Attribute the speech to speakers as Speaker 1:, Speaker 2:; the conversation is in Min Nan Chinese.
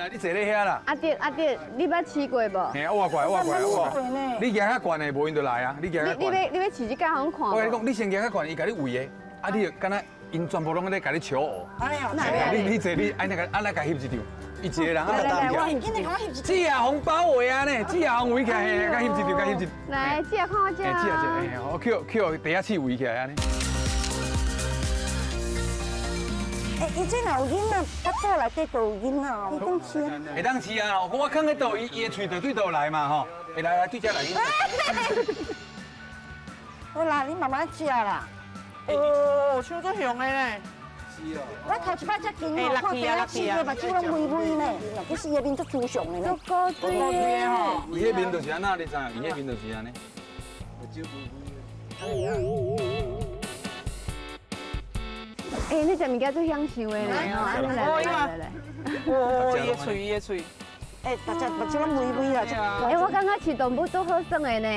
Speaker 1: 啦，你坐咧遐啦。
Speaker 2: 阿弟阿弟，你捌試過無？
Speaker 1: 嘿，我過來，我過來，我過來。你行較懸的，無𪜶就來啊！你行較懸。
Speaker 2: 你欲試一下，予阮看。
Speaker 1: 我共你講，你先行較懸，伊共你圍的，啊，你就敢若𪜶全部攏咧共你笑哦。
Speaker 3: 哎呀，
Speaker 1: 你坐你按呢共按呢共翕一張，伊一個人啊。
Speaker 2: 來來來，我
Speaker 3: 緊來共我翕一張。
Speaker 1: 姊仔予包圍啊呢，姊仔予圍起來，嘿，共翕一張，共翕一張。
Speaker 2: 來，姊仔看我這。
Speaker 1: 姊仔這，嘿，我抾抾地仔刺圍起來按呢。
Speaker 3: 欸，伊這若有囡仔，腹肚內底都有囡仔哦，會當飼啊？
Speaker 1: 會當飼啊！我囥佇佗，伊伊的喙就對佗來嘛吼。會來來對這來。
Speaker 3: 好啦，你慢慢食啦。
Speaker 4: 哦，手足雄的呢。
Speaker 1: 是哦。
Speaker 3: 我頭一擺才見哦，看地仔試過目睭攏微微呢，其實伊的面足慈祥的呢。
Speaker 2: 足古錐的
Speaker 4: 吼。
Speaker 1: 伊彼面就是按呢，你知影？伊彼面就是按呢。目睭微微的。
Speaker 2: 欸，你食物件足享受的呢，來來來來。
Speaker 4: 哦，伊的喙，伊的喙。
Speaker 3: 欸，大家目睭攏微微啊。
Speaker 2: 欸，我感覺飼動物足好耍的呢。